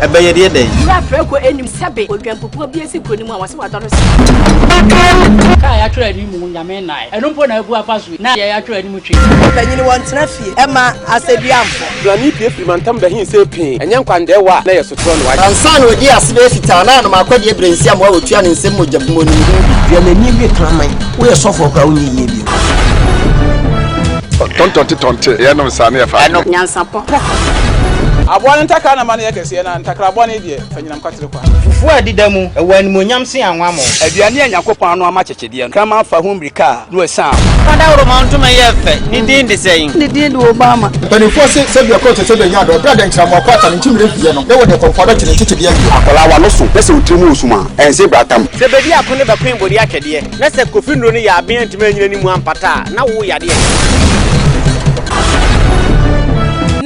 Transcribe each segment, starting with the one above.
Ɛbɛyɛ deɛ dɛn? Wura Preko anim sɛbe odwanpupuo bi asi kuro no mu a wɔse wadɔre so. Kaa a yɛatwerɛ anim Nyame nnae. Ɛno mpo na abu afa so yi, na deɛ yɛatwerɛ anim twe. Ɔpanyin wɔntena fie mma asɛduamfo. Brane pue firi mantam bɛhe sɛ pee, ɛnyɛ nkwandɛɛwa a na ɛyɛ sotorɔ na wagye. Ansa na odii ase bɛyɛ fitaa na anom akɔdeɛ berɛ nsi amoa wɔtua ne nsam mogya bumɔ no mu bi. Dua n'ani we kraman. Woyɛ sɔfoɔ koraa wonyɛ yie bio. Tɔntɔnte tɔnte yɛnom saa ne yɛfa adwene. Nyansapɔ. Aboa no ntakra na ma no yɛ kɛseɛ, na ntakra bɔne deɛ, fa nyinam kwatere kwa. Fufuo a ɛdeda mu, ɛwɔ animuonyam sen anwammɔ. Aduane a Nyankopɔn anoa ma akyekyedeɛ no, kraman fa ho mmirika a, na wasian ho. Fadaworoma ntoma yɛ fɛ, ne din de sɛn? Ne din de Obama. Mpanimfoɔ se sɛdeɛ ɛkɔɔ te sɛdeɛ ɛnya adɔ, ɛberɛ a dɛnkyerɛmoa kɔ atane nkyimire mfeɛ no, na ɛwɔ deɛ kɔmfoɔ abɛkyere nkyekyedeɛ awie. Akwadaa w'ano so na sɛ wo tiri mu wɔ sum a, ɛnse bratam. Sɛ bedi ako ne bɛkoe bɔdi atwɛdeɛ, na sɛ Kofi nnuro no yɛ aben antumi anyina ne mu ampata a, na wo yadeɛ.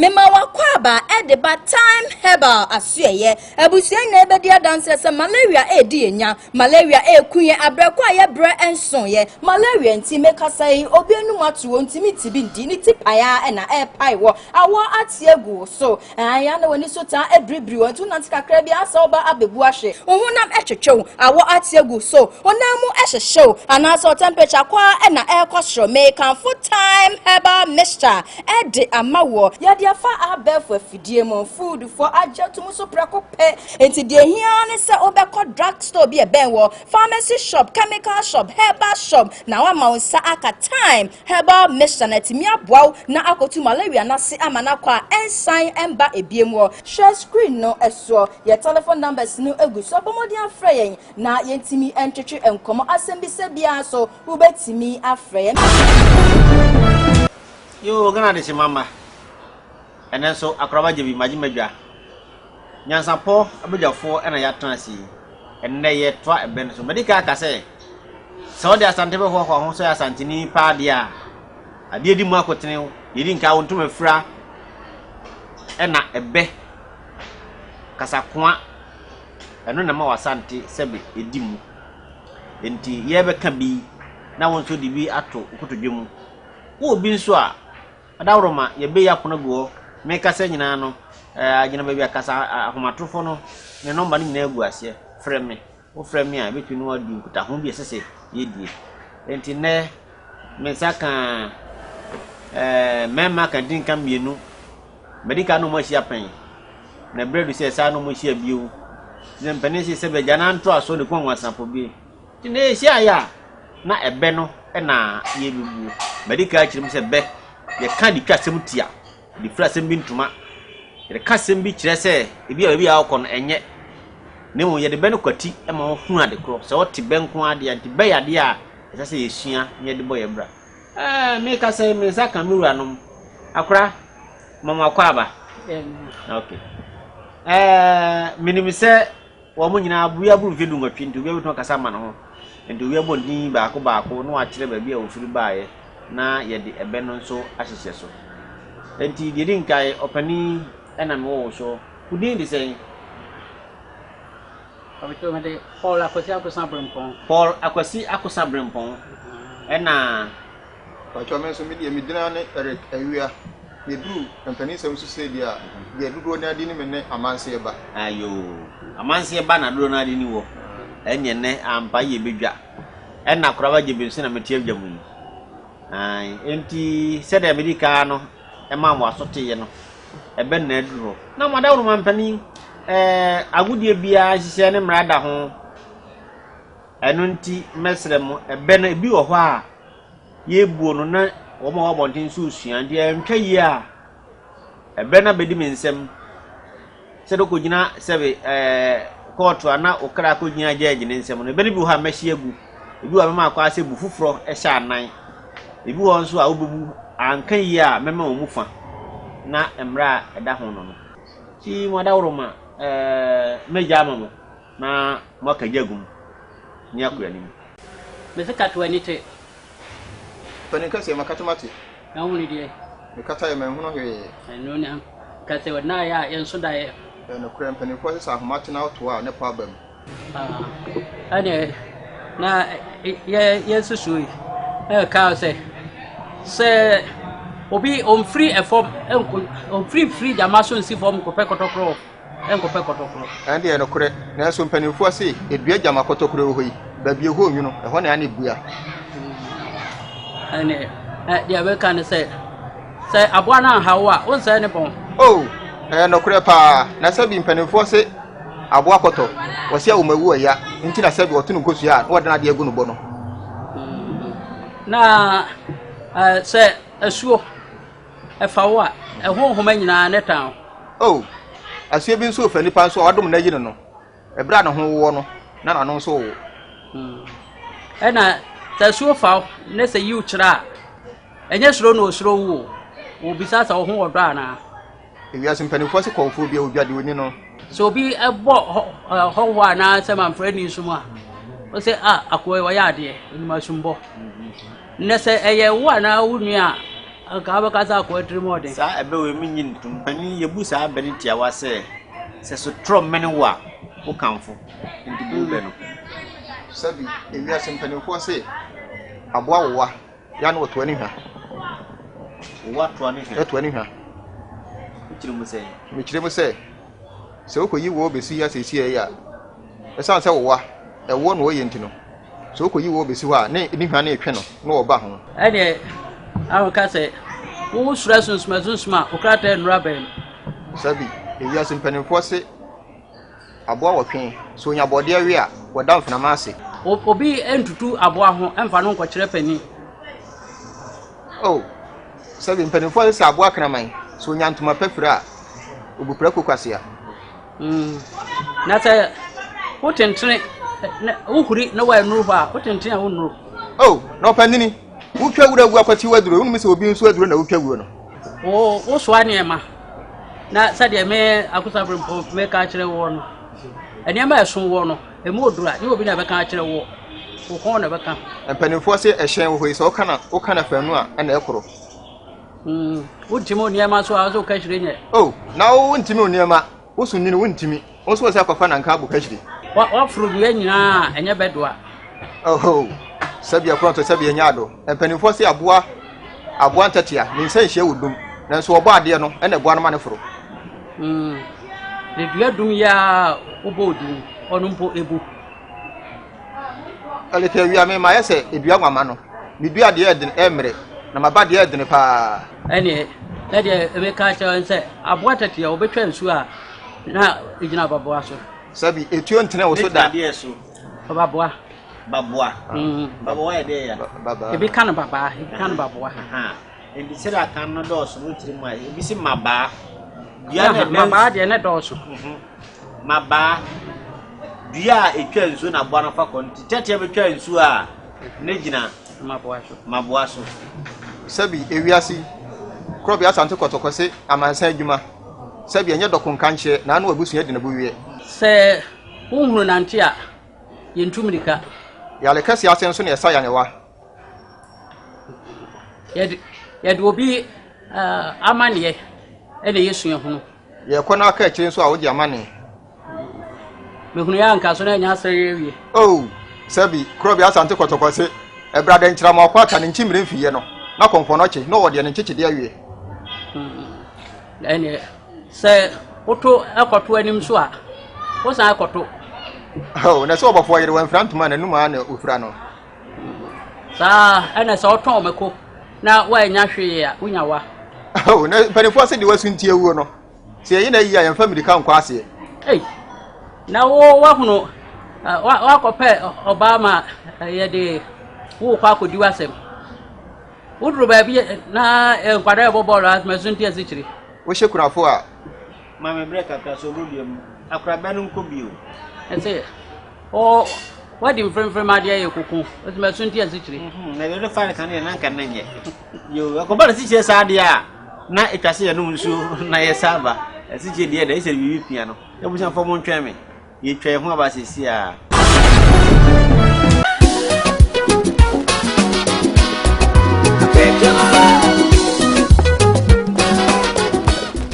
Mema w'akwaaba de ba Thyme Herbal asoɛeɛ. Abusua nyinaa bɛdi adanseɛ sɛ malaria redi yɛn nya. Malaria reku yɛn abrɛ ko a yɛbrɛ nsoeɛ. Malaria nti mekasa yi, obi anum ato ɔntumi nte bi ndi, ne ti pae ara na ɛrepae wɔ. Awɔ ate agu wo so. Ae, a na w'ani so taa biribiri wo, nti wonante kakra bi a asɛ woba abɛbu ahwe. Wo honam twetwe wo, awɔ ate agu so, wo nan mu hyehye wo, anaasɛ wo temperature kɔ ara na ɛrekɔ soro. Mekamfo Thyme Herbal Mixture de ama woɔ. Yɛde afa abɛɛfo afidie mu, foodfoɔ agye ato mu so prɛko pɛ. Nti deɛ ɛhia ara ne sɛ wobɛkɔ drug store bi a ɛbɛn woɔ, pharmacy shop, chemical shop, herbal shop, na woama wo nsa aka Thyme Herbal mixture no atumi aboa wo na akɔtu malaria no ase ama no akɔ a ɛnsan mba ebiem wɔ. Hwɛ screen no soɔ, yɛ telephone numbers no gu so. Bɔ mmɔden afrɛ yɛn na yɛntumi ntwetwe nkɔmmɔ. Asɛmbisa biara nso wobɛtumi afrɛ yɛn. Yoo Ghana adehyema mma, ɛnɛ nso akoraba gye bi magye madwa. Nyansapɔ abadwafoɔ na yɛatena ase yi. Ɛnnɛ yɛtoa ɛbɛ no so. Madi kan aka sɛ, sɛ wode Asante bɛhoahoa ho sɛ ɔyɛ Asanteni paa deɛ a, adeɛ di mu akotene, deɛ ɛdi nka wo ntoma fira, ɛna ɛbɛ, kasakoa, ɛno na ɛma w'Asante sɛbe ɛdi mu. Enti yɛrebɛka bi na wo nso de bi ato wo kotodwe mu. Wowɔ bi nso a, Adaworoma, yɛbɛyi apono agu hɔ. Mekasa nyinaa no, agyina baabi a kasa ahomatorofo no ne nɔmba no nyinaa gu aseɛ. Frɛ me. Wofrɛ me a, yɛbɛtumi ne wo adi nkutaho bi a ɛsɛ sɛ yɛdie. Enti nnɛ, me nsa ka mmarima kantinka mmienu. Madi kan ne wɔn ahyia pɛn, na berɛ adu sɛ saa ne wɔn hyia bio. Sɛ mpanin se sɛ bɛgya no antoasoɔ ne kɔn nwansapɔ bi. Nti na yɛhyiaeɛ a, na ɛbɛ no na yɛrebɛbuo. Madi kan akyerɛ mu sɛ bɛ, yɛka de twa asɛm tia, de fira asɛm bi ntoma, yɛde ka asɛm bi kyerɛ sɛ ebi a baabi a wokɔ no ɛnyɛ. Na mmom yɛde bɛ no kwati ma wohunu ade korɔ. Sɛ wote bɛ nko ara deɛ a, nti bɛ yɛ adeɛ a ɛsɛ sɛ yɛsua na yɛde bɔ yɛn bra. Ɛɛ, meka sɛ me nsa ka me wuranom. Akora, ma mo akwaaba. Okay. Ɛɛ, menim sɛ Wɔn nyinaa obiara boro mfeɛ dunwɔtwe nti obiara bɛtumi akasa ama ne ho. Nti obiara bɔ ne din baako baako na wakyerɛ baabi a wɔfiri baeɛ na yɛde ɛbɛ no nso ahyehyɛ so. Nti deɛ ɛdi nkae, ɔpanin ɛna mewɔ wo so. Wo din de sɛn? Ɔbɛtɔ mede Paul Akwasi Akosa Brempɔn. Paul Akwasi Akosa Brempɔn ɛna. Pakyɛw me nso me deɛ me din ara ne Eric Awia. Yɛduru mpaninsɛm so sei deɛ a, deɛ dodoɔ no ara di ne me ne amanseɛ ba. Ayoo, amanseɛ ba na dodoɔ no ara de ni wɔ. Ɛnneɛ nnɛ ampa yɛ bɛdwa. Ɛna Koraba Gyebe nso na mete adwa mu yi. Ae, enti sɛdeɛ medi kan no ɛmaa mo aso teeɛ no, ɛbɛ na aduru hɔ. Na mo adaworoma mpanin, ɛɛ, agodie biara nhyehyɛɛ ne mmara da ho. Ɛno nti mɛsrɛ mo, ɛbɛ no ebi wɔ hɔ a, yɛrebuo no na wɔn a wɔwɔ abɔnten nso resua nti ɛntwa yie a ɛbɛ no abɛdi me nsam sɛ de kɔgyina sɛbe ɛɛ kɔɔto a na okra akɔgyina gyɛɛgye ne nsam no ɛbɛ no bi wɔ hɔ a mɛhye agu ebi wɔ hɔ a mɛma akɔ asɛ bu foforɔ hyɛ anan ebi wɔ hɔ nso a wobɛbu anka yie a mɛma wɔn mu fa na mmerɛ a ɛda ho no no ti mo adaworoma ɛɛ mɛgya ama mo na moakagya agu mu ne akɔ anim. Mese kata w'ani te. Panin kɛseɛ, makata mate. Na wohunu deɛ? Mekataeɛ, manhunu hwee. Ɛno na ka sɛ ɔnaeɛ a yɛnso daeɛ. Ɛyɛ nokorɛ, mpanimfoɔ se sɛ ahoma te na wotoa a, ne pɔ aba mu. Ɛneɛ na yɛ yɛnsusu yi ɛka sɛ sɛ obi ɔmfiri ɛfam nko ɔmfiri firi gyama so nsi fam nkɔpɛ kɔtɔkorɔ. nkɔpɛ kɔtɔkorɔ. Ɛno deɛ nokorɛ, nanso mpanimfoɔ se dua gyama kɔtɔkorɔ wɔ hɔ yi, baabi ɛhɔ onwunu, ɛhɔ na ana ɛbua. Ɛne deɛ meka ne sɛ, sɛ aboa no anha wo a, wonsɛe ne bɔn. Oh, ɛyɛ nokorɛ paa, na sɛbi mpanimfoɔ se aboa kɔtɔ, wɔse awomawu ɔya, nti na sɛbi wɔto no nkosua a, na wɔde adeɛ agu no bɔ no. Na sɛ asuo ɛfa wo a, ɛho nhoma nyinaa ne tan wo. Oh, asuo bi nso refa nipa nso a wadom no ayi no no, ɛberɛ a ne ho wowɔ no, na n'ano nso wowo. Ɛna sɛ asuo fa wo ne sɛ yiw kyerɛ a, ɛnyɛ suro na osuro wo o, wɔbisa sɛ wo ho wɔ dɔ anaa. Ewiase mpanimfoɔ se kɔmfoɔ bi a odwa deɛ ɔni no. Sɛ obi bɔ hɔhoɔ anaa sɛ mamfrani som a, ɔsɛ a akoa yi ɔyɛ adeɛ, onim asumbɔ. Nnɛ sɛ ɛyɛ wo anaa wo nua a, anka wobɛka sɛ akoa tirim ɔden. Saa ɛbɛ wei mennye ntom. Panin, yɛbu saa bɛ no tiawa sɛ, sɛ sotorɔ mene wo a, wo kamfo. Nti bu bɛ no. Sɛbi, ewiase mpanimfoɔ se, aboa wowa, ya na ɔtoa ne hwa. Wowa toa ne hwa. Ɛtoa ne hwa. Wokyerɛ mu sɛn? Mekyerɛ mu sɛ, sɛ wokɔyi woɔ bɛsi ha seesei yi a, ɛsiane sɛ wowa, ɛwoɔ na ɔyɛ nti no, Sɛ okoyi wo besi hɔ a, ne ne hwa no retwe no na ɔba ho. Ɛnneɛ Aaron ka sɛ, Wo soro asunsum asunsum a, wo krataa nnuru abɛn no. Sɛbi, ewiase mpanimfoɔ se, aboa wɔ twe, sɛ onya bɔdeɛ we a, wɔda mfenama ase. Obi ntutu aboa ho mfa no nkɔkyerɛ panin. Oh, sɛbi mpanimfoɔ se sɛ aboa kraman, sɛ onya ntoma pa fira a, obu prako kwasea. Mm. Na sɛ wotentene na wohuri na woannuru hɔ a, wotentene a wonnuru. Oh, na ɔpanini, wotwa wura gu akwati w'aduro, wonim sɛ obi nso aduro na wotwa wuo no. Wo wosoa nneɛma na sɛdeɛ me akosabere mpo meka akyerɛ woɔ no, nneɛma a ɛso woɔ no, ɛmu oduru a, nyɛ obi na ɛbɛka akyerɛ woɔ, wo kɔn na ɛbɛka. Mpanimfoɔ se ɛhyɛn wɔ hɔ yi, sɛ woka na woka na fanu a, ɛna ɛkoro. Mm, wontimi wo nneɛma so a wo sɛ woka hyire nyɛ. Oh, na wo wontimi wo nneɛma, wo so nwini wontimi, wo nso wɔ sɛ akɔfa nanka abɔ kahyire. Waforo dua nyinaa ɛnyɛ bɛdoa. Oh, sɛbi ɛkorɔnto sɛbi ɛnyɛ ado. Mpanimfoɔ se aboa aboa ntatia, ne nsa nhyia wɔ dum, nanso ɔbɔ adeɛ no ɛna ɛboa no ma ne foro. Mm, ne dua dum yi a wobɔ odin, ɔno mpo ebu. Ɛleke awia me mayɛ sɛ edua nwama no. Me dua deɛ ɛdene ɛmmerɛ na maba deɛ ɛdene paa. Ɛneɛ na deɛ ɛbɛka akyerɛ wɔn sɛ aboa tɛte a wɔbɛtwa nsuo a na ɛgyina baboa so. Sɛbi etuo ntene wo so da. Deɛ so. Baboa. Baboa. Baboa yɛ deɛ ya. Ebi ka no babaa, ebi ka no baboa. Nti sɛdeɛ akan no dɔɔso no tiri mu a ebi si mmabaa. Dua na ɛbɛn. Mmabaa deɛ ne dɔɔso. Mmabaa. Dua a etwa nsuo na aboa no fa kɔ nti tɛteɛ bɛtwa nsuo a ne gyina mmaboa so. Mmaboa so. Sɛbi ewiase yi, korɔbea Asante Kɔtɔkɔ se amansan adwuma. Sɛbi ɛnyɛ dɔko nkankyeɛ na ano abusua di na bo wiɛ. Sɛ wohunu nante a, yɛntu mmirika. Yare kɛseɛ ase nso na ɛsa yanewa. Yɛde yɛde obi amanneɛ na ɛyɛ suahunu. Yɛkɔ na aka akyire nso a wogye amanneɛ. Mehunu yɛ anka so na ɛnyɛ asɛre awie. Oh, sɛbi, korɔbea Asante Kɔtɔkɔ se, ɛbrɛ adɛnkyerɛma ɔkɔ ata ne nkyimire mfiyɛ no, na kɔmfɔnɔkye na ɔwɔ deɛ ne nkyekyedeɛ awie. Ɛneɛ, sɛ woto ɛkɔto anim so a, wosan ɛkɔto. Oh, na sɛ ɔbɔfoɔ yere wamfira ntoma a n'anum ara na ofira no. Saa ɛna sɛ ɔtɔn mako na woannya hwee a wonya wa. Oh, na mpanimfoɔ ase de wasu nti awuo no sɛ yɛyi na ayi a yɛmfa mmirika nkɔ aseɛ. Ei, na wo wahunu wakɔpɛ ɔbaa ma yɛde wokɔ akɔdi w'asɛm. Woduru baabi na nkwadaa ɛbɔ bɔɔlo a masu nti asikyire. Wohyɛ kunafo a. Ma me berɛ kakra sɛ ɔbɛdua mu. Akorabɛ no nkɔ bio. Ɛsɛ O, wadi mfremfrem adeɛ yɛ koko, ɔsi ma sunti asikyire. Mhm, na deɛ fa ne kan deɛ na nka na nyɛ. Yo, ɛkɔba no sikyire saa deɛ a, na ɛtwa sɛ yɛnom nsuo na yɛsa aba. Asikyire deɛ deɛ ɛsɛ biribi pia no. Abusuafoɔ mo ntwɛn me. Yɛtwa yɛn ho aba seesei a.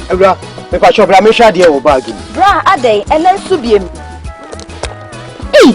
Awura, mepakyɛ bra mehwɛ adeɛ wɔ baage mu. Bra adɛn ɛnɛ nso biem. Ei!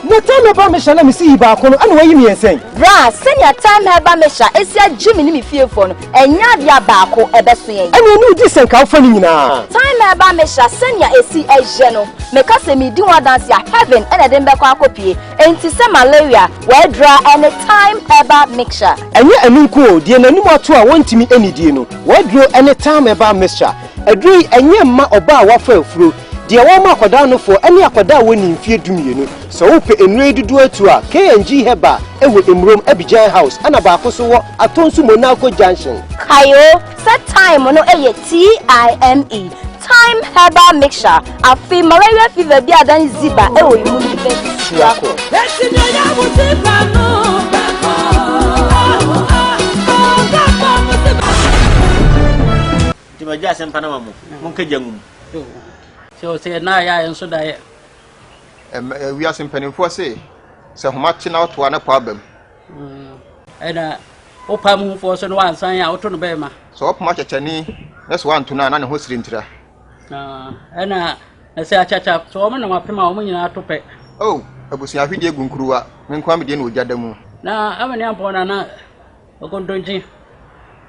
Na Time Herbal Mixture na mesi yi baako no, ɛna wayi mmiɛnsa yi. Bra, sɛnea Time Herbal Mixture esi agye me ne me fiefoɔ no, ɛnyɛ adeɛ a baako ɛbɛso yɛn. Ɛna ɛne wodi sɛ nka wofa ne nyinaa. Time Herbal Mixture sɛnea esi ɛyɛ no, meka sɛ meredi ho adanse a, heaven ɛna ɛde me bɛkɔ akɔpue. Enti sɛ malaria, w'adura ɛne Time Herbal Mixture. Ɛnyɛ ɛno nko o, deɛ n'anim ato a wɔntumi nnidie no, w'aduro ne Time Herbal Mixture. Aduro yi, ɛnyɛ mma ɔbaa a wafa afuro, deɛ wɔma akwadaa nofoɔ ne akwadaa a wɔnnii mfeɛ dumienu. Sɛ wopɛ nnuro yi dodoɔ atu a, K&G Herbal wɔ Emurom, Abidjan House, ɛna baako nso wɔ Atonsu Monaco Junction. Kae o sɛ Thyme no yɛ TIME, Thyme Herbal Mixture. Afei malaria fever bi a adan ziba wɔ yi mu no bɛtu akɔ. Nti magya asɛmpa no ama mo, monka gya ngu mu. Sɛ ɔsɛ na ayɛ a ɛnso da yɛ. Wiase mpanimfoɔ se, sɛ homa te na woto a na pɔ aba mu. Ɛna wopam hufoɔ so na wansan a woto no bɛrima. Sɛ wɔpam akyɛkyɛne na sɛ wanto no a na ne ho sere ntira. Ɛna sɛ akyakya sɛ wɔn nam apem a wɔn nyinaa to pɛ. Oh, abusua ahwedeɛ gu nkuruwa, me nko ara me deɛ na ogya da mu. Na amene ampɔn na na Okontonkyi,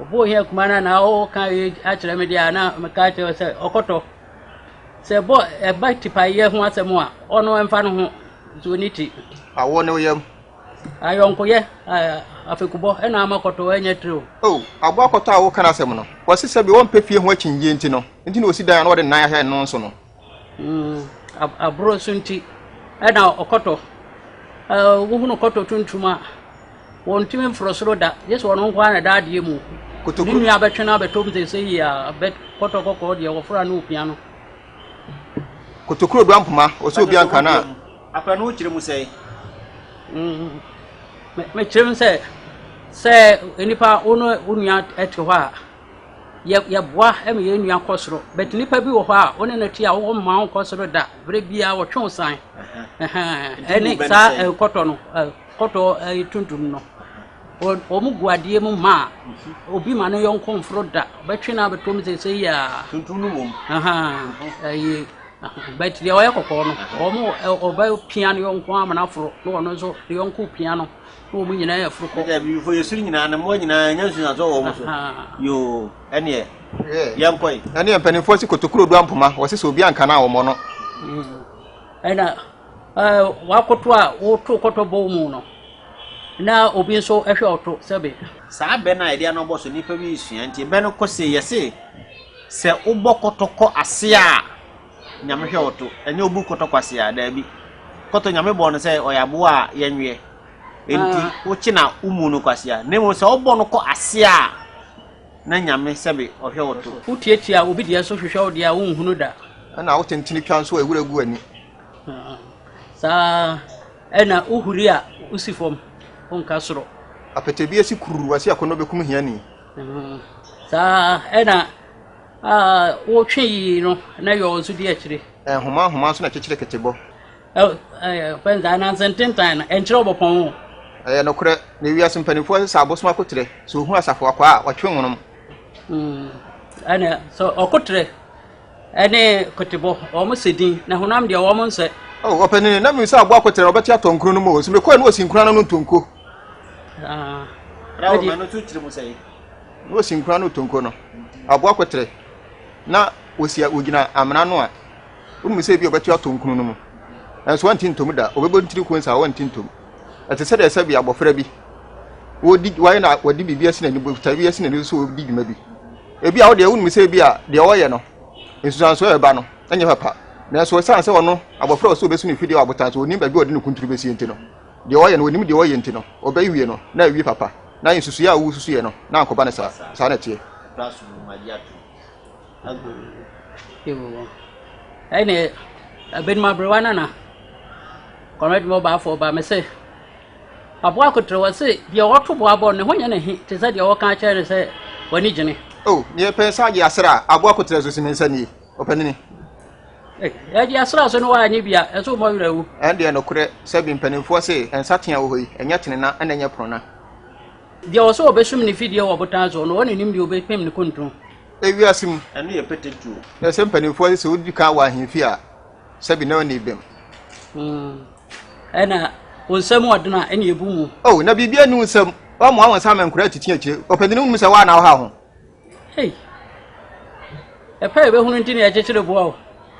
ɔbɔ ohia kuma no a na ɔka yi akyerɛ me deɛ a na meka akyerɛ sɛ ɔkɔtɔ. Sɛ ɛbɔ ɛba tipaeɛ ho asɛm a, ɔno ɛmfa no ho nso ɔni ti. Awɔ ne wo yam. Ayɔnkoyɛ, afekubɔ ɛna ama kɔtɔ ɛnyɛ tiri o. Oh, aboa kɔtɔ a woka n'asɛm no, wɔse sɛbi wɔmpɛ fie ho akyinnyeɛ nti no, nti na ɔsi dan a na wɔde nan ahyɛ no nso no. Aboro so nti ɛna ɔkɔtɔ. Wohunu kɔtɔ tuntum a, Wɔntumi mforo soro da, gye sɛ ɔno nko ara na ɛda adeɛ mu. Ne nua bɛtwe no abɛtɔ mu seesei yi a, bɛ kɔtɔ kɔkɔɔ deɛ wɔforo a na ɔpia no. Kotokuro dua mpoma, ɔsɛ obi anka no a. Akora no wokyerɛ mu sɛn? Mekyerɛ mu sɛ, sɛ nnipa wo ne wo nua te hɔ a, yɛ yɛboa ma yɛn nua kɔ soro. But nnipa bi wɔ hɔ a, wo ne no te a, wɔmma wo nkɔ soro da. Berɛ biara wɔtwe wo san. Ɛne saa kɔtɔ no. Kɔtɔ ɛyi tuntum no, wɔn gu adeɛ mu ma a, obi ma ne yɔnko mforo da. Ɔbɛtwe no abɛtɔ mu seesei yi ara. Tuntum no wom. Ɛyi but deɛ ɔyɛ kɔkɔɔ no, wɔn ɔbɛpia ne yɔnko ama no aforo na ɔno nso ne yɔnko pia no na wɔn nyinaa yɛ foro kɔ. Ɛsɛ abibifo yɛ soro nyinaa ne mmoa nyinaa nya nsunsuansoɔ wɔ wɔn so. Yoo ɛneɛ yɛnkɔ yi. Ɛneɛ mpanimfoɔ se kotokuro du ampoma, wɔse sɛ obi anka no a wɔmmɔ no. Ɛna W'akoto a woto kɔtɔ bɔ mu no, na obi nso hwɛ ɔto sɛbe. Saa bɛ no a yɛde ano bɔ so nnipa bi resua nti bɛ no kɔ sei, yɛse sɛ wobɔ kɔtɔ kɔ ase a Nyame hwɛ wo to, ɛnyɛ wobu kɔtɔ kɔ ase a, daabi. Kɔtɔ Nyame bɔɔ no sɛ ɔyɛ aboa a yɛnweɛ, enti wokye na womu no kɔ ase a, na mmom sɛ wobɔ no kɔ ase a na Nyame sɛbe ɔhwɛ wo to. Wotiatia obi deɛ so hwehwɛ wo deɛ a wonhunu da. Ɛna wotentene twa nso a wura gu w'ani. Saa ara na wohuri a wosi fam, wonka soro. Apete bi asi kuruu ase akɔnnɔ bɛkum hiani. Saa ara na wotwe yii no na yɔɔ nso di akyire. Nhoma nhoma nso na ɛkyekyere ketebɔ. Fɛn saa nansa ntentan no ɛnkyerɛ ɔbɔpɔn o. Ɛyɛ nokorɛ, na wiase mpanimfoɔ sɛ abosom akoterɛ, sɛ ɔhu asafo akwaa a, ɔtwe nwonom. Ɛna sɛ ɔkoterɛ Ɛne kotebɔ, wɔn sɛ din, na honam deɛ wɔn nsɛ. Oh, ɔpanin, na menim sɛ aboa koterɛ na ɔbɛte atɔ nkuro no mu o, nso mekɔɛ na ɔsi nkuro ano no ntonko. Ah, Ra wo no nso kyerɛ mu sɛ. Na ɔsi nkuro ano tonko no, aboa koterɛ, na ɔsi ɔgyina amena ano a, wonim sɛ ebi ɔbɛte atɔ nkuro no mu. Nanso wɔnte ntom da, ɔbɛbɔ ntiri ko nsa a wɔnte ntom. Ɛte sɛ deɛ sɛ bi abɔfra bi, wɔdi wɔayɛ na wɔde biribi asi n'ani, botae bi asi n'ani so sɛ ɔdi dwuma bi. Ebia wo deɛ wonim sɛ ebia deɛ ɔreyɛ no, nsusuansoɔ a ɛba no nyɛ papa. Nanso ɛsiane sɛ ɔno, abɔfra a ɔsɛ ɔbɛsu ne fidie wɔ abotan so, ɔnim baabi a ɔde ne kunturu bɛsie nti no, deɛ ɔreyɛ no, ɔnim deɛ ɔreyɛ nti no, ɔbɛwie no, na awie papa. Na nsusuiɛ a wosusuiɛ no, na ankɔba no saa. Saa na ɛteɛ. Ɛne ebinom aberewa nana, kɔmɛdwuma ɔbaafoɔ ba, mese Aboa akoterɛ, wɔse deɛ ɔto boa bɔ no, ne ho nyɛ no he te sɛ deɛ wɔka akyerɛ no sɛ w'ani gyene. O, neɛ pɛ nsa agye asra a, aboa akoterɛ so si me nsa nie, ɔpanini. Ei, yɛgye asra so no woanye bi a, ɛso mmɔ werɛ awu. Ɛndeɛ nokorɛ, sɛbi mpanimfoɔ se nsa tea wɔ hɔ yi, ɛnyɛ tenena ɛna ɛnyɛ porona. Deɛ ɔsɛ ɔbɛsum ne fidie wɔ botan soɔ no, ɔne nim deɛ ɔbɛpem ne kuntun. Ewiase mu. Ɛno yɛ pete tuo. Na sɛ mpanimfoɔ se sɛ wodi kan wɔ ahemfie a, sɛbi na ɔnni bem. Mm. Ɛna wo nsam ɔdene a ɛne ebu mu. Oh, na biribi ani wo nsam. Wamoa wo nsa ama nkura atiti akyire. Ɔpanyin wonim sɛ woa na woha ho. Hey. Ɛpɛ a yɛbɛhunu nti na yɛkyekyere boa o.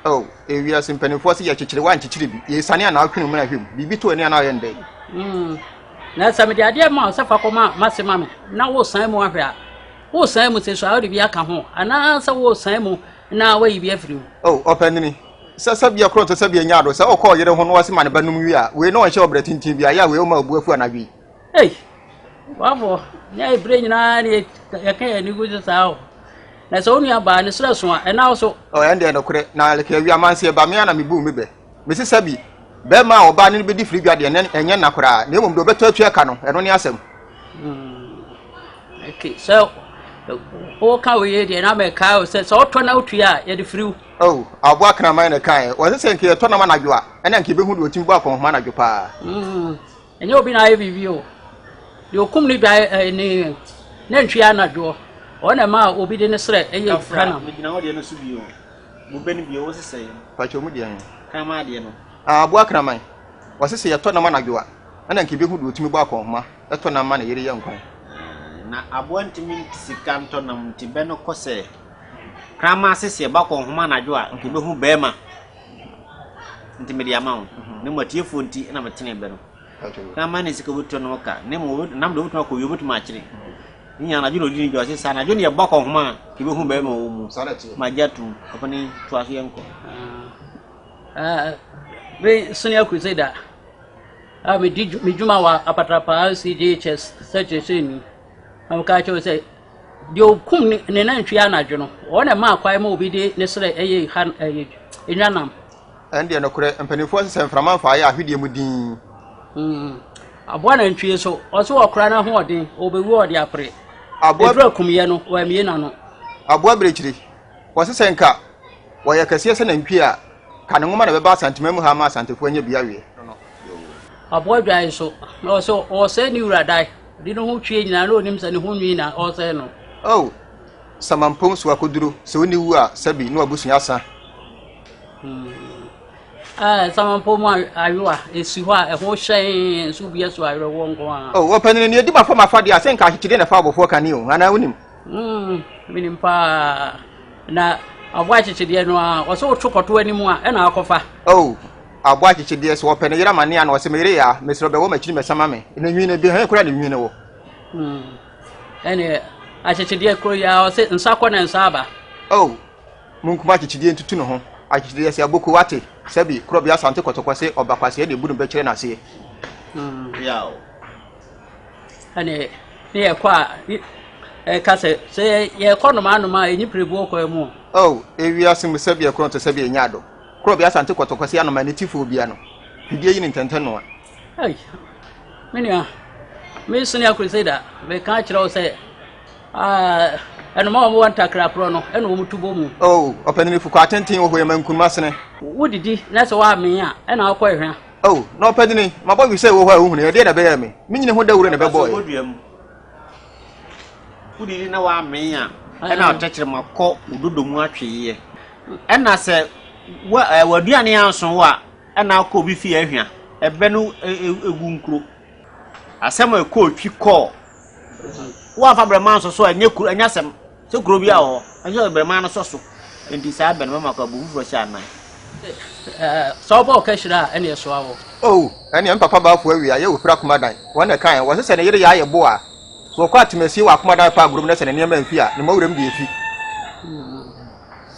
Oh, ewiase mpanimfoɔ sɛ yɛkyekyere woankyekyere bi. Yɛsane anaa wotwene mu na hwɛ mu. Biribi to ani anaa ɔyɛ ndɛn. Na sɛ mede adeɛ ma wo sɛ fa kɔma m'ase ma me na wosan mu ahwɛ a, wosan mu sɛ so a wode bi aka ho anaasɛ wosan mu na woayi bi afiri mu. Oh, ɔpanini, sɛ sɛbea korɔ nso sɛbea nya ado, sɛ ɔkɔ ɔyere ho na ɔse ma ne ba nom wie a, wei na ɔnhyɛ ɔbrɛ tenten bi a, yɛ a wei ɔma obu afu anadwo yi. Ei, wafoɔ, nyɛ ebire nyinaa ne yɛka yɛn ani gu so saa o. Na sɛ wo nua baa ne serɛ so a, ɛna wo so. Oh, ɛndeɛ nokorɛ, na leke awia amanseɛ ba, me ara na mebuu me bɛ. Mese sɛbi, bɛrima a ɔbaa ne no bɛdi firi dwa deɛ, ɛnyɛ nna koraa, na mmom deɛ ɔbɛtɔ atua ka no, ɛno ne asɛm. Okay, sɛ woka wei deɛ na mɛkae wo sɛ sɛ wotɔ na wotua a yɛde firi wo. Oh, aboa kraman na ɛkaeɛ. Wɔse sɛ nka yɛtɔ nam anadwo a, ɛna nka yɛbɛhu deɛ ɔtumi bɔ akɔnhoma anadwo paa. Ɛnyɛ obi na ayɛ biribi o. Deɛ ɔkum ne dwan eh, ne nantwie anadwoɔ, ɔno na ɛma obi de ne serɛ ɛyɛ Kafra, hanam. megyina hɔ deɛ no so bio. Bobe no bio, wo sesɛe. Pakyɛ mu deɛ he? Kraman adeɛ no. Ah, aboa kraman. Wɔse sɛ yɛtɔ nam anadwo a, ɛna nka yɛbɛhu deɛ ɔtumi bɔ akɔnhoma tɔ nam ma ne yere yɛ nkwan. Na aboa ntumi nte sika ntɔ nam nti bɛ no kɔ sɛ kraman se sɛ yɛbɔ akɔnhoma anadwo a, nka yɛbɛhu bɛrima. Nti mede ama wo. Na mmom atiefoɔ nti na metenee bɛ no. Kraman ne sika wobɛtua no ka, na mmom nam deɛ wobɛtumi akɔ wie wobɛtumi akyere. Ne nyinaa anadwo na ɔdi ne dwa, ɔse sɛ anadwo ne yɛbɔ akɔnhoma a, nka yɛbɛhu bɛrima wɔ mu. Magye atom. Ɔpani, toa so yɛnkɔ. Me senior crusader a medi me dwuma wɔ Apatrapa CGHS sɛ kyerɛkyerɛni na meka kyerɛ sɛ deɛ ɔkum ne nantwie anadwo no ɔno na ɛmaa kwan ma obi de ne serɛ ɛyɛ ha ɛyɛ enwanam. Ɛndeɛ nokorɛ mpanimfoɔ sɛ sɛ mframa mfa ayɛ ahwedeɛ mu dinn. Aboa nantwie so ɔso ɔkora n'ahoɔden ɔbɛwu ɔde apere. Aboa Ɛduru akumyɛ no wɔamie n'ano. Aboa birekyiri wɔse sɛ nka wɔyɛ kɛseɛ sɛ nantwie a, ka ne nwoma na ɛbɛba Asanteman mu ha ama Asantefoɔ anya bi aweɛ. Aboa dwan nso, na ɔsɛ ɔresɛe ne wura dan. Ɔde ne ho twie nyinaa na ɔnim sɛ ne ho nwi na ɔresɛe no. Oh, Samampong so akoduro, sɛ wonni wu a, sɛbi ne w'abusua asa. Hmm. Eh, Samampong mu ayowa, ɛsi hɔ a, ɛho hyɛn nso bia so awerɛhoɔ nko ara. Oh, ɔpanyin, nea ɛdi ma fam afa deɛ a, sɛ nka ahyekyerɛ na ɛfa abɔfoɔ kane o, anaa wonim? Menim paa. Na aboa akyekyedeɛ no a, ɔsɛ woto kɔto anim a, ɛna akɔfa. Oh, aboa akyekyedeɛ, sɛ wɔpɛ ne yere amane a, na ɔsɛ me yere yaa, mesrɛ bɛwɔ m'akyiri mɛsa ma me. Ne nwi no, bi hɛn koraa ne nwi no wɔ. Ɛne akyekyedeɛ kuro yi a, ɔsɛ nsa kɔ na nsa aba. Oh, munkum akyekyedeɛ ntutu ne ho. Akyekyedeɛ sɛ aboko wate, sɛbi korɔbea asante kɔtɔkɔ se ɔba kwaseɛ na ebu no bɛkyerɛ n'aseɛ. Yaw. Ɛne ne yɛkɔ a ɛka sɛ sɛ yɛkɔ noma noma a ɛnyi pirebuo kwan mu. Oh, ewiase mu sɛbi ɛkorɔ nto sɛbi ɛnyɛ ado. Korɔ bi asante kɔtɔkɔ se anoma ne tifoɔ bia no. Hwidie yi ne ntɛntɛ noa. Ei, me nua, me senior crusader, meka kyerɛ wo sɛ ɛnoma wɔn wɔ ntakra korɔ no ɛna wɔn tu bɔ mu. Oh, ɔpanyin fukɔ atenten wɔ hɔ yɛ mankunma sene. Wodidi na sɛ woamee a ɛna wokɔ ɛhwa. Oh, na ɔpanyin, mabɔ wisɛ wɔ hɔ a wohunu, ɛdeɛ na ɛbɛyɛ me. Me nyini ho dawuro na ɛbɛbɔɔ. Wodidi na woamee a, ɛna ɔtɛkyerɛma kɔ wo dodo mu atweeɛ. Ɛna sɛ w'aduane anso wo a, ɛna akɔ obi fie ahwia. Ɛbɛ no egu nkuro. Asɛm a ɛkɔɔ twi kɔɔ. Woamfa brɛma anso so a, ɛnyɛ kuro, ɛnyɛ asɛm. Sɛ kuro bi a wɔ hɔ, ɛsɛ sɛ brɛma no sɔ so. Nti saa bɛ no mɛma kɔ abu foforɔ hyɛ anan. Sɛ wobɔ wo kahyire a, ɛne ɛsoa wo. Oh, ɛneɛ me papa baafo awie ayɛ ofiri akomadan. Wɔn na ɛkaeɛ, wɔse sɛ ne yere yɛ ayɛ bo a, sɛ ɔkɔ atemasie wɔ akomadan fa agorɔ mu na sɛ ne nneɛma amfi a, ne mmɔwerɛm deɛ efi.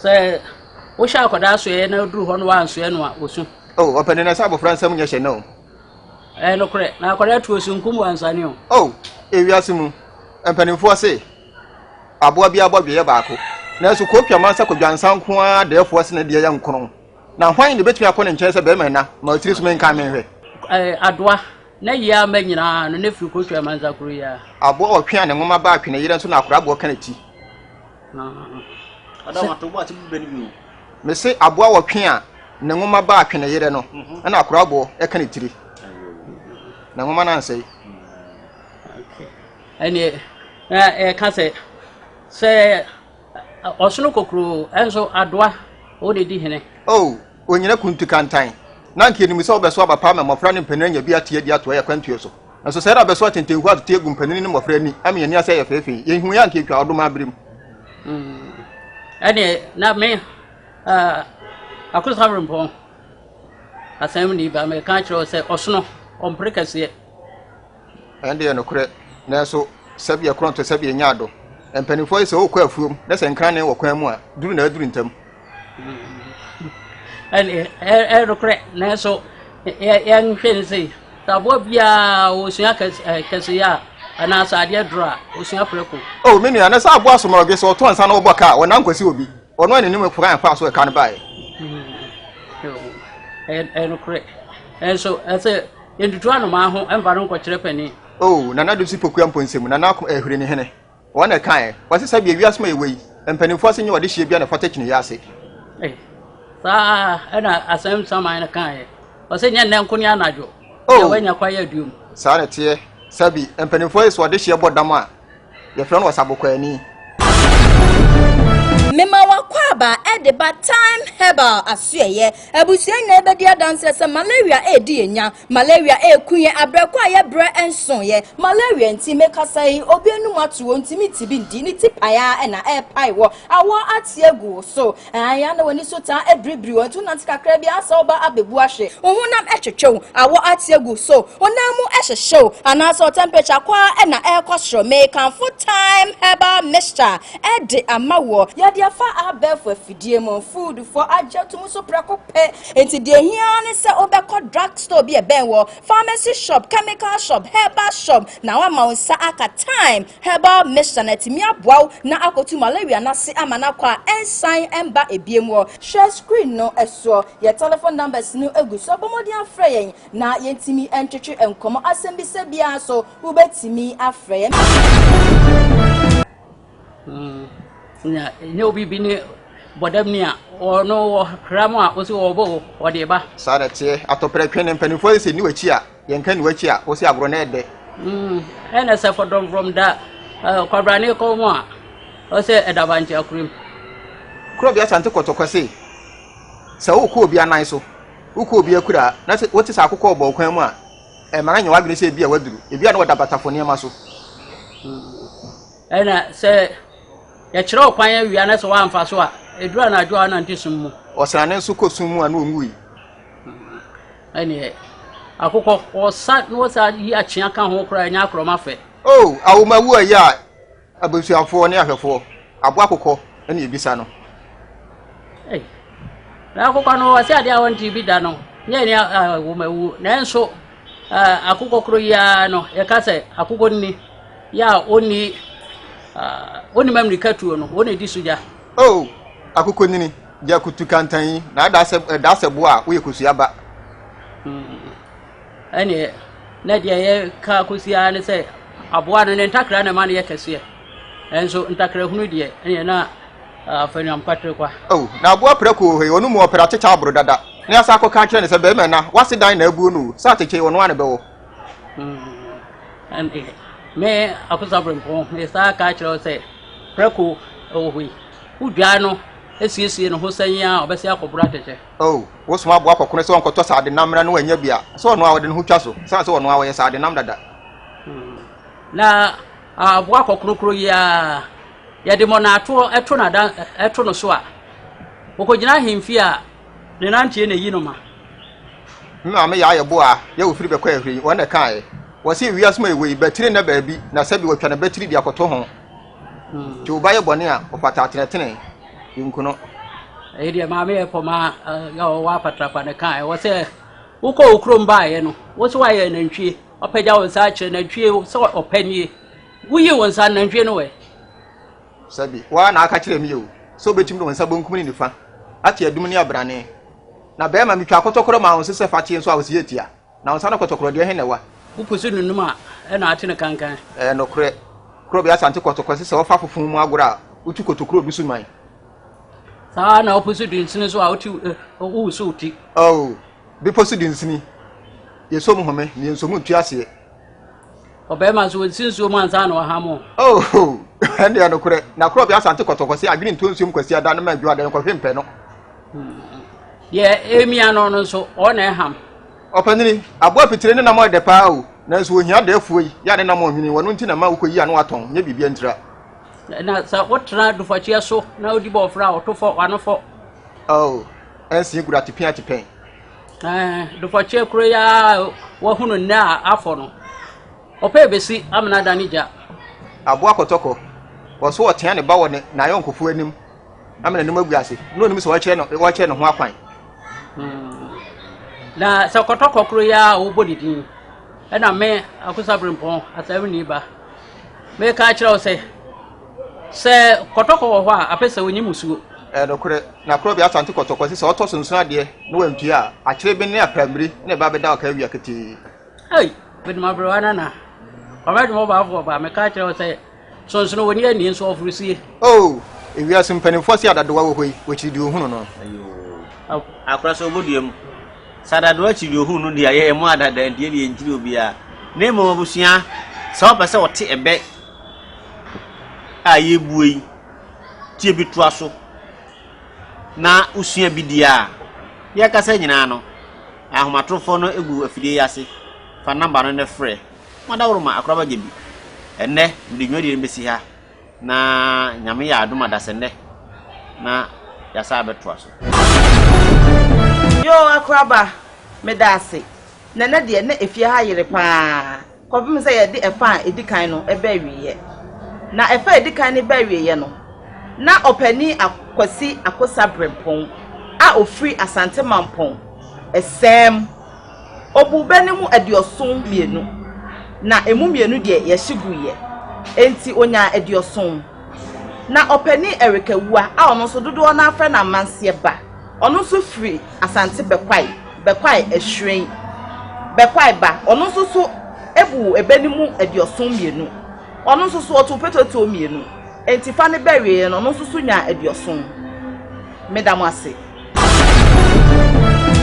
Sɛ wohyɛ akwadaa soɛ na oduru hɔ no wansoɛ no a, osu. Oh, ɔpanin na sɛ abɔfra nsɛm nyɛ hyɛ nnɛ o. Ɛyɛ nokorɛ, na akwadaa tuo so nkum wansane o. Oh, ewiase mu, mpanimfoɔ se, aboa biara bɔdwe yɛ baako. Nanso Kofi Amansa Kwadwansa nko ara dɛɛfoɔ se ne deɛ yɛ nkron. Na hwan na ebetumi akɔ ne nkyɛn sɛ bɛrima nna ma ɔtiri so menka menhwɛ? Ɛɛ, adoa, na yie ama nyinaa no ne firi Kofi Amansa kuro yi ara. Aboa ɔtwe a ne nwoma ba atwe ne yerɛ nso na akora aboɔ ka ne ti. Mese aboa ɔtwe a ne nwoma ba atwe ne yerɛ no ɛna akora aboɔ ɛka ne tiri. Na nwoma no ansɛe. Ɛneɛ ɛka sɛ sɛ ɔsono kokuroo nso adoa wo na edi hene. Oh, onyina kuntu kantan. Na anka yɛnim sɛ wobɛso aba pa ama mmɔfra ne mpanin anya bi ate adi atoa yɛn akwantuo so. Nanso sɛɛ na bɛso atentenhua atete agu mpanin ne mmɔfra ani ama yɛn ani ase ayɛ feefee. Yɛnhuiɛ anka yɛtwaa ɔdom aberɛ mu. Ɛneɛ na me Akosa Frimpong asɛm ni ba meka akyerɛ wo sɛ ɔsono ɔmpere kɛseɛ. Ɛnde yɛ nokorɛ, nanso sɛdeɛ korɔnto sɛdeɛ nya ado. Mpanimfoɔ yi sɛ wokɔ afuom na sɛ nkrane wɔ kwan mu a, duru na aduru ntɛm. Ɛnde ɛyɛ nokorɛ, nanso yɛnhwɛ no sei, sɛ aboa biara ɔsua kɛseyɛ a, anaasɛ adeɛ doro a, ɔsua prɛko. O me nua, na sɛ aboa asomɔrɔdwe sɛ ɔtɔ nsa na ɔbɔ ka a, ɔnam kɔsi obi. Ɔno a n'anim kwan a ɛfaa so ɛka no baeɛ. Ɛyɛ nokorɛ, nanso ɛsɛ Yɛntutu anomaa ho mfa no nkɔkyerɛ panin. Oh, Nana Dusi Pokuya Mponsem, Nana Ako Ahuri ne hene. Wɔn na ɛkaeɛ. Wɔse sɛdeɛ wiase mu a yɛwɔ yi, mpanimfoɔ ase nyɛ ɔdehyeɛ biara na ɛfata kyiniiɛ ase. Ei, saa ɛna asɛm saman no kaeɛ. Ɔse nyɛ nnɛ nko ne anadwo. Oh, Deɛ wanya kwa yɛ aduom. Saa na ɛteɛ. Sɛbi, mpanimfoɔ yi sɛ ɔdehyeɛ bɔ dam a, Yɛfrɛ no ɔsabokwaani. Mema w'akwaaba de ba Thyme Herbal asoɛeɛ. Abusua nyinaa bɛdi adanseɛ sɛ malaria redi yɛn nya. Malaria reku yɛn abrɛ ko a yɛbrɛ nsoeɛ. Malaria nti mekasa yi obi anum ato ɔntumi nte bi ndi. Ne ti pae ara na ɛrepae wɔ. Awɔ ate agu wo so. Ae, ana w'ani so taa biribiri wo, nti wonante kakra bi ansa woba abɛbu ahwe. Wo honam twetwe wo, awɔ ate agu so, wo nan mu hyehye wo, anaasɛ wo temperature kɔ ara na ɛrekɔ soro. Mekamfo Thyme Herbal Mixture de ama woɔ. Yɛde afa abɛɛfo afidie mu, foodfoɔ agye ato mu so prɛko pɛ. Nti deɛ ɛhia ara ne sɛ wobɛkɔ drug store bi a ɛbɛn woɔ, pharmacy shop, chemical shop, herbal shop, na woama wo nsa aka Thyme Herbal mixture no atumi aboa wo na akɔtu malaria no ase ama no akɔ a ɛnsan mba ebiem wɔ. Hwɛ screen no soɔ, yɛ telephone numbers no gu so, bɔ mmɔden afrɛ yɛn na yɛntumi ntwetwe nkɔmmɔ. Asɛmbisa biara nso wobɛtumi afrɛ yɛn. Na ɛnyɛ obi bi ne bɔdam ni a ɔno wɔ hram a ɔsi ɔbɔ o ɔde ba. Saa na ɛteɛ atɔprɛ twe ne mpanimfoɔ sɛ ni w'akyi a yɛnka ni w'akyi a wosɛ agorɔ na ɛdɛ. Ɛna sɛ fɔdɔmfrɔm da kwabrane kɔn mu a ɔsɛ ɛda bankye akorem. Kuro bi asante kɔtɔkɔ se sɛ wokɔ obi anan so wokɔ obi akura na sɛ wote sɛ akokɔ ɔbɔ kwan mu a ɛma no nyɛ w'adwene sɛ ebi a waduru ebi a na wɔda batafo nneɛma so. Ɛna sɛ yɛkyerɛ wo kwan awia na sɛ woamfa so a, ɛduru anadwo a wonante sum mu. Ɔsrane nso kɔ sum mu a na ɔnwui. Ɛneɛ akokɔ ɔsa na ɔsa yi akyea ka ho koraa ɛnyɛ akorɔma fɛ. Oh, awomawu a ɛyɛ a abusuafoɔ ne ahwɛfoɔ aboa akokɔ na ɛbisa no. Ei, na akokɔ no ɔsɛ adeɛ a ɔnte bi da no nyɛ ne awomawu nanso akokɔ koro yi ara no yɛka sɛ akokɔ nni Yɛ a ɔnni ɔnnim amirika tuo no, wɔn na ɛdi so gya. O akokɔnini, gya kutu kantan yi, na ada sɛ ɛda sɛ boɔ a woyɛ kosua ba. Ɛneɛ na deɛ yɛka kɔsi ara ne sɛ aboa no ne ntakra na ɛma no yɛ kɛseɛ. Ɛnso ntakra hunu deɛ ɛneɛ na afɛnuam kwatere kwa. O na aboa prɛko wɔ hɔ yi, ɔno mu ɔpere akyekyɛ aboro dada. Na yɛasa akɔka akyerɛ no sɛ bɛrima na wase dan na abuo no o, sɛ akyekyɛ yi ɔno ara na ɛbɛwɔ. Ɛnde, me Akosa Brempong, mesan ka kyerɛ wo sɛ prɛko wɔ hɔ yi, wodwaa no siesie ne ho sɛn a ɔbɛsɛ akɔboro atɛkyɛ. Oh, wosoma aboa kɔkono sɛ ɔnkɔtɔ saadenam mmra na wannya bi a, sɛ ɔno ara ɔde ne ho twa so, sane sɛ ɔno ara ɔyɛ saadenam dada. Na aboa kɔkono koro yi ara, yɛde mmɔnaatoɔ to no adan to no so a, ɔkɔgyina ahemfie a, Ne nanteɛ na ɛyi no ma. Me maame yaa yɛ boa yɛ wɔ firi bɛkɔ ahwiri wɔn na ɛkaeɛ. Wɔse wiase mu ɛwɔ yi batiri nna baabi na sɛbi wɔtwa no batiri de akɔto ho. Nti wo ba yɛ bɔne a ɔfata atenetene yɛnku no. Ɛyi deɛ maame yɛ pɔma yɛ ɔwɔ apatrapa na ɛkaeɛ. Wɔsɛ wokɔ wo kurom baeɛ no wo so woayɛ nantwie wapagya wo nsa akyerɛ nantwie sɛ ɔpɛ nie woyi wo nsa nantwie no wɛ. Sɛbi, wo ara na aka kyerɛɛ me o, sɛ wobɛtumi de wo nsa bonkum ne nifa ate adum ne abrane. Na bɛrima, metwaa kɔtɔkorɔ maa wo nso sɛ fa teɛ nso a, wo se yɛ tia. Na wo nsa no kɔtɔkorɔ deɛ, ɛhe na ɛwa? Wo pusu nunum a, ɛna ate no kankan. Ɛyɛ nokorɛ, Korɔbea Asante Kɔtɔkɔ se sɛ wɔfa fofon mu agorɔ a, wotu kotokuro du so man. Saa ara na wopusu dunsini nso a, wote, wowoso wo ti. Oh, bepɔ so dunsini, yɛsɔ mu home, na yɛnsɔ mu ntu aseɛ. Ɔbarima nso ɔnsi nsuo mu ansa na waham o. Oh, ɛnde yɛ nokorɛ. Na korɔbea Asante Kɔtɔkɔ se adwene ntɔ nsuom Kwasiada no ma Adwoada nkɔhwe mpɛ no. Deɛ ɛremia no no nso, ɔno na ɛham. Ɔpanini, aboa pitire ne nam ɔyɛ dɛ paa o, nanso ohia dɛɛfoɔ yi, yɛ a ne nam ɔnwini, wɔno nti na ma wokɔyi ano atɔn, nyɛ biribia ntira. Na sɛ wotena dufɔkyeɛ so na wodi bɔɔfrɛ a, ɔto fɔ, w'ano fɔ. Oh, ɛnsen gura atepɛn atepɛn. Ɛɛ, dufɔkyeɛ kuro yi ara wahunu nnɛ a afɔ no, ɔpɛ ebesi amena da ne gya. Aboa kɔtɔkɔ, ɔso ɔtea ne ba wɔ ne n'ayɔnkofoɔ anim ama n'anim agu ase, na onim sɛ ɔkyerɛ no ɔkyerɛ ne ho akwan. Hmm. Na sɛ kɔtɔkɔ koro yi ara a wobɔ ne din, ɛna me Akosa Brempɔn Asɛmni ba, meka akyerɛ wo sɛ, sɛ kɔtɔkɔ wɔ hɔ a, apɛ sɛ onyi musuo. Ɛyɛ nokorɛ, na korɔbea Asante Kɔtɔkɔ se sɛ ɔtɔ sonsono adeɛ na wantua a, akyere ne aprammire na ɛba abɛda ɔka awia ketee. Ei, menim aberewa nana. Kwame Adwuma ɔbaafo ɔba, meka akyerɛ wo sɛ sonsono wɔ ni ani nso ɔforo sie. Oh, ewiase mpanimfoɔ se adadowa wɔ hɔ yi, wɔkyiri deɛ ɔhunu no. Ayoo, akora sɛ ɔbɔ dua mu. Sɛ adadowa kyiri deɛ ɔhunu no deɛ, yɛyɛ mo adada nti yɛdeɛ yɛnkyiri obiara. Na mmom abusua, sɛ wopɛ sɛ wɔte ɛbɛ a yɛrebue yi, tie bi toa so na wosua bi di a, yɛkasa nyinaa no, ahomatorofoɔ no gu afidie yi ase. Fa namba no na frɛ. Mo adaworoma akoraba gye bi. Ɛnnɛ, mede dwumadie no bɛsi ha na Nyame yɛ adom a dasɛnnɛ na yɛasan abɛtoa so. Yoo akoraba, meda ase. Na ɛnɛ deɛ na efie ha yere paa kɔpem sɛ yɛde ɛfa a ɛdi kan no ɛbɛ awieɛ. Na ɛfa a ɛdi kan no bɛ awieɛ no, na ɔpanin Akwasi Akosa Brempong a ɔfiri Asante Mampong, Ɛsɛm, Ɔbuu bɛ no mu aduɔson mmienu, na ɛmu mmienu deɛ yɛhye guiɛ, enti ɔnyaa aduɔson. Na ɔpanin Eric Awuah a ɔno nso dodoɔ no ara frɛ no Amanseɛ Ba, ɔno nso firi Asante Bɛkwae, Bɛkwae Ahwiren, Bɛkwae Ba, ɔno nso so buu ɛbɛ no mu aduɔson mmienu. Ɔno nso so ɔtoo petotuo mmienu, enti fa no bɛ awieeɛ no ɔno nso so nyaa aduɔson. Meda mo ase.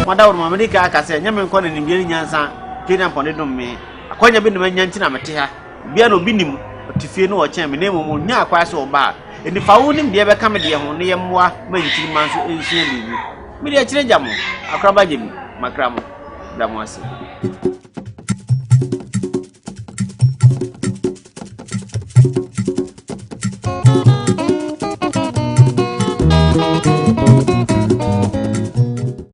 Mo adaworoma, mede kan aka sɛ, ɛnyɛ me nko na nimdeɛ ne nyansa twe na mpɔne dom me. Akwanya bi na manya nti na mete ha. Obiara na obi nim, ɔte fie na ɔkyɛn me, na mmom onnyaa kwan sɛ ɔba a. Enti fa wo nimdeɛ bɛka me deɛ ho na yɛmmoa ma nkyirimma nso nsua biribi. Me deɛ, kyerɛ gya mo, akoraba gye bi, makra mo, da mo ase.